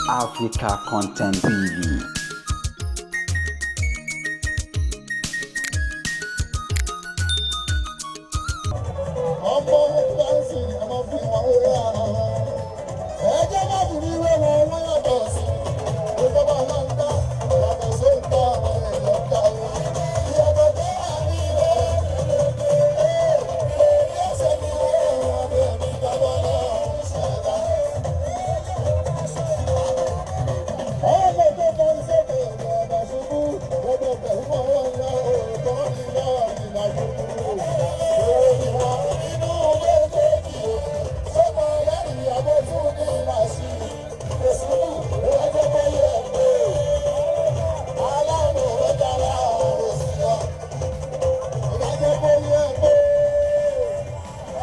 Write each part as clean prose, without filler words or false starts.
Africa Content TV. Ọmọ fẹ́ǹsì ọmọ fi wọn wé ara wọn. Ẹjẹ́ má fi ní wé wọn, wọ́n yàtọ̀ sí. Ìjọba náà ń dá yàtọ̀ sí ń tọ́ àwọn èèyàn dá o. Ìyàtọ̀ tó wà ní ilé èyí ẹsẹ̀ ní wé wọn bẹ́ẹ̀ ní ìjọba náà ń ṣẹ̀dá. Ọmọ tó kọ́ ń sókè ọ̀dọ̀ ṣubú, gbogbo pẹ̀lú ọwọ́ ńlá òótọ́ ńlá ìlàjú. Inú méjèèjì sọ́mọ lẹ́yìn ìyàwó tún ní ìlàsí. Èsì ìrẹ́jọ́ pé yẹ pé aláàbò rẹ̀ dára òsì lọ. Ìrẹ́jọ́ pé yẹ pé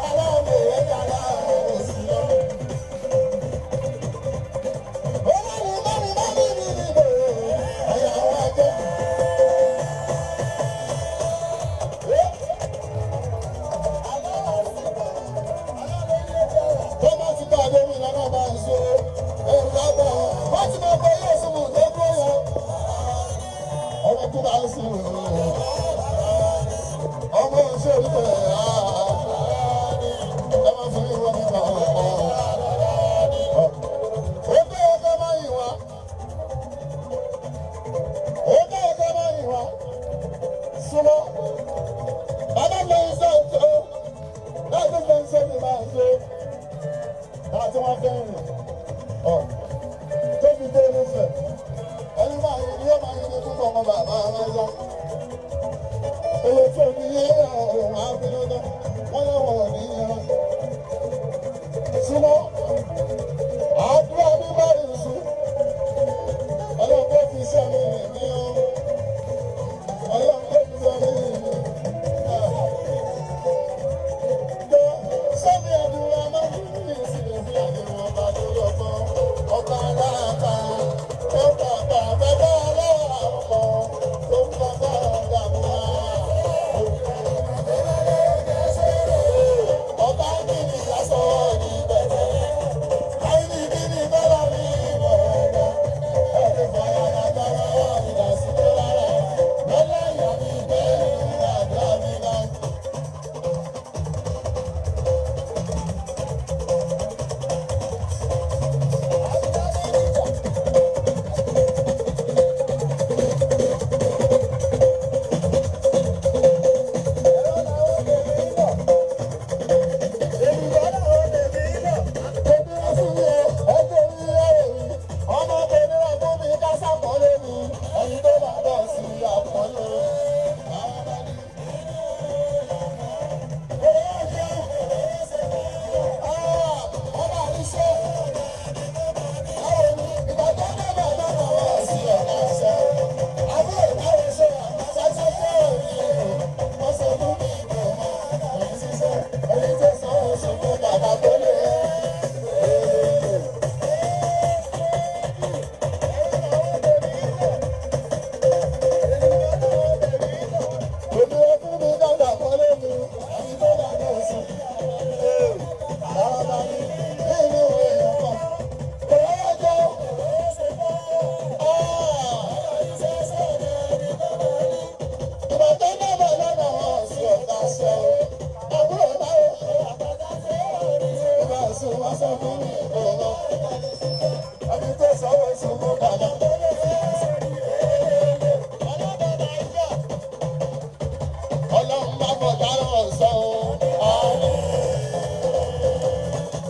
aláàbò rẹ̀ dára òsì lọ. Ọmọ òṣèlú ẹ̀ ẹ máa fi wọ́n nípa ọ̀pọ̀. Ó bẹ́ ọkọ máa yìn wá. Ó bẹ́ ọkọ máa yìn wá. Súnmọ́. Bàbá mi ń sọ tó. Láti fi ń ṣe mi máa ń ṣe. Láti wọ́n fẹ́ rìn. Ọ̀ tóbi dé irúfẹ́. Ẹni máa yin ni yóò máa yin ní púpọ̀ ọmọ bàbá aráyá. Owó tó ní yé òun á fi lọ́dọ̀. Wọ́n lọ́wọ́ ní yẹn. Súnmọ́. Àdúrà mi bá rìn sùn. Ọlọ́run kò fi iṣẹ́ mi rìn ní o. Ọlọ́run kò fi iṣẹ́ mi rìn ní o. Sọ́mi àdúrà máa ń rí ìsìnkú fi àdéhùn ọba tó lọ́gbọ́n. Ọba aláàbà tó bàbà bàbá aláàbọ̀ tó ń bàbá dàmú wa. Ọba mi ní lásán ní bẹ̀rẹ̀. Àìní kí ni bọ́lá mi mọ̀ ọ́dọ̀. Ẹni fọyà lágbára wà ní ìdásílẹ̀ rárá. Lọ́lá ìyá mi bẹ́ẹ̀ ní àdúrà mi náà. Bàbá tó lé ẹ̀. Ẹni tó sọ̀rọ̀ ìṣòro bàbá. Ọlọ́run má fọ dárò ọ̀sán o.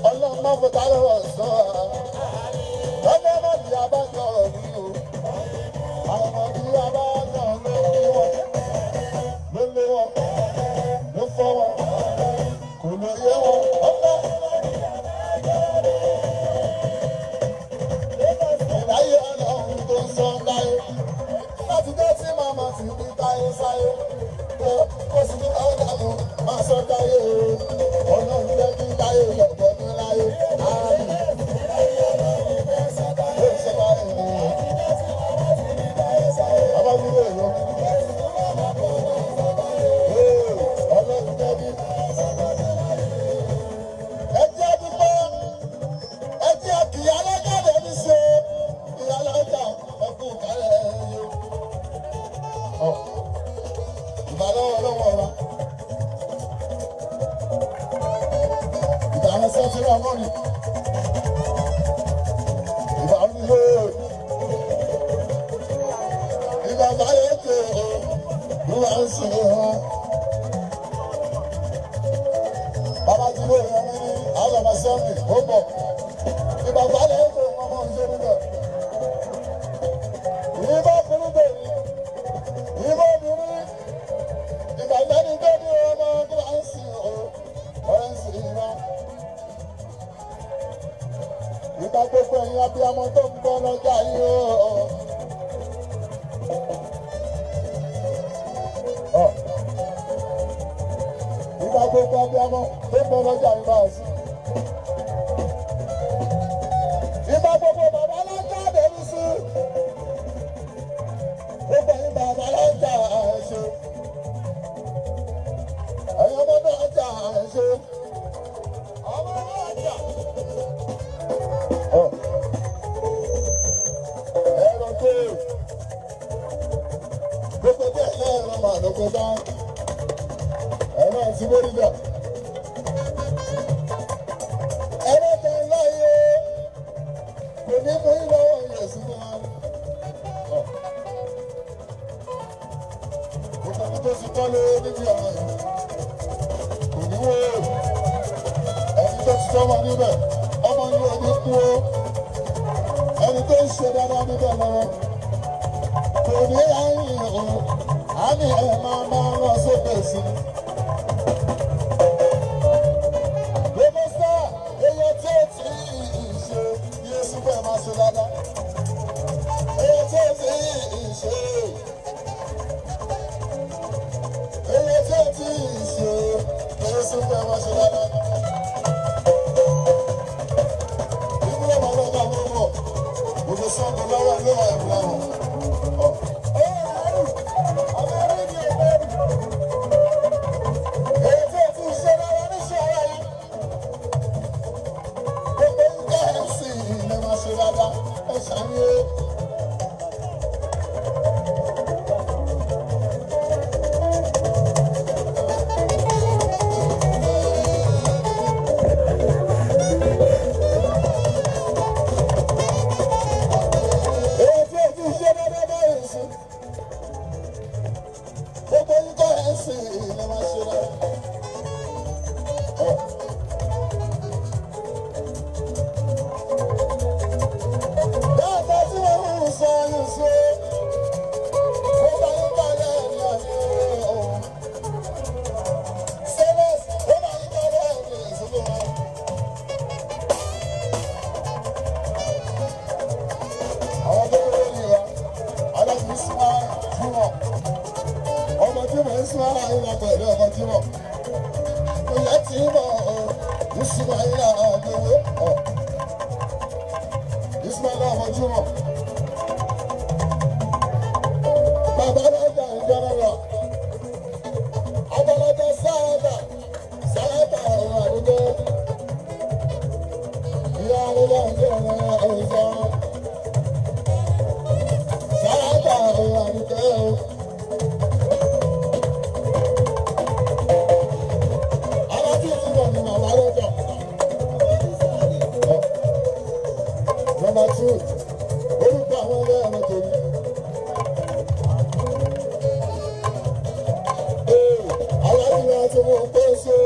Ọlọ́run má fọ dárò ọ̀sán o. Lọ́jọ́ má di abájọ mi o. Àwọn bí abájọ ló lé wọn. Ló lé wọn. Ló fọ́ wọn. Kò lè yé wọn. Ọlọ́. Ìláyé ọlọ́run tó ń sọ láyé. Láti dé tí màmá ti ní táyé sáyé. Ó sì ní ọ̀dà mi máa sọ táyé o. Ọlọ́run jẹ́ kí táyé lọ́gbọ́n ní láyé. Àmín. Ó ń sọ láyé o. Bàbá mi lè yọ. Ìgbà gbogbo ẹ̀yin abiyamọ tó ń bọ́ lọ́jà yìí o. Ìgbà gbogbo abiyamọ tó ń bọ́ lọ́jà yìí máa sí. Ìgbà gbogbo bàbá lọ́jà bẹ̀rù sí. Gbogbo ẹ̀yin bàbá lọ́jà ẹ̀ ṣe. Ẹ̀yin ọmọ náà jà ẹ̀ ṣe. Ọmọ náà jà. Ẹ̀rọ tó gbogbo bẹ́ẹ̀ lẹ́ẹ̀rọ màá ló kó dá ẹ̀rọ àti bóríjà. Ẹ̀rọ kan láyé kò ní mú ìlọ́wọ́ yẹ̀ sí wa. Gbogbo ẹni tó ti tọ́ lé níbi ọ̀rọ̀ yìí kò ní wó ẹni tó ti tọ́ wọn níbẹ̀ ọmọ yìí ò ní kú o. Ẹni tó ń ṣe dáadáa níbẹ̀ lọ́wọ́ kò ní ráyìn o, àmì ẹ̀ máa máa lọ sókè sí i. Gbogbo sáà èèyàn tí ó ti ṣe Yéésù bẹ́ẹ̀ máa ṣe dáadáa. Èèyàn tí ó ti ṣe, èèyàn tí ó ti ṣe Yéésù bẹ́ẹ̀ máa ṣe dáadáa. Ìbúrò máa lọ bá wọn bọ̀, gbogbo sọ́ọ̀bù lọ́wọ́ ló wà ìbúra wọn. Èyí tí ó ti ṣe dáadáa níṣẹ́ ara yìí. Gbogbo ń jẹ́ ẹ̀sìn ilé máa ṣe dáadáa, ẹ ṣàníyé. Èyí tí ó ti ṣe dáadáa báyìí sí. Gbogbo ń jẹ́ ẹ̀sìn ilé máa ṣe dáadáa. Dáadáa tí wọ́n ń sọ yìí sí. Ó bá yín balẹ̀ ní àná o. Sẹ́lẹ̀s, ó bá yín balẹ̀ ní ìṣòro wa. Àwọn tó kéré ní wa, aláàbí Ismail Jimoh. Ọmọ Jimoh Ismail Ayinla pẹ̀lú ọmọ Jimoh. Ìyá tí mọ̀ ọ́, Ismail Adéwé ọ̀. Ismail ọmọ Jimoh. Bàbá alájà ìjọba. Abalaja sáábà sáábà ọ̀rọ̀ àdúgbò. Ìyá alájà ìjọba ọ̀sán. Sáábà ọ̀rọ̀ àdúgbò. Alájú ti bọ̀ ní màmá lọ́jọ́. Nọmba 2, orúkọ àwọn ẹlẹ́rọ tèmi. Aláàbíwá tí mo pé ṣe.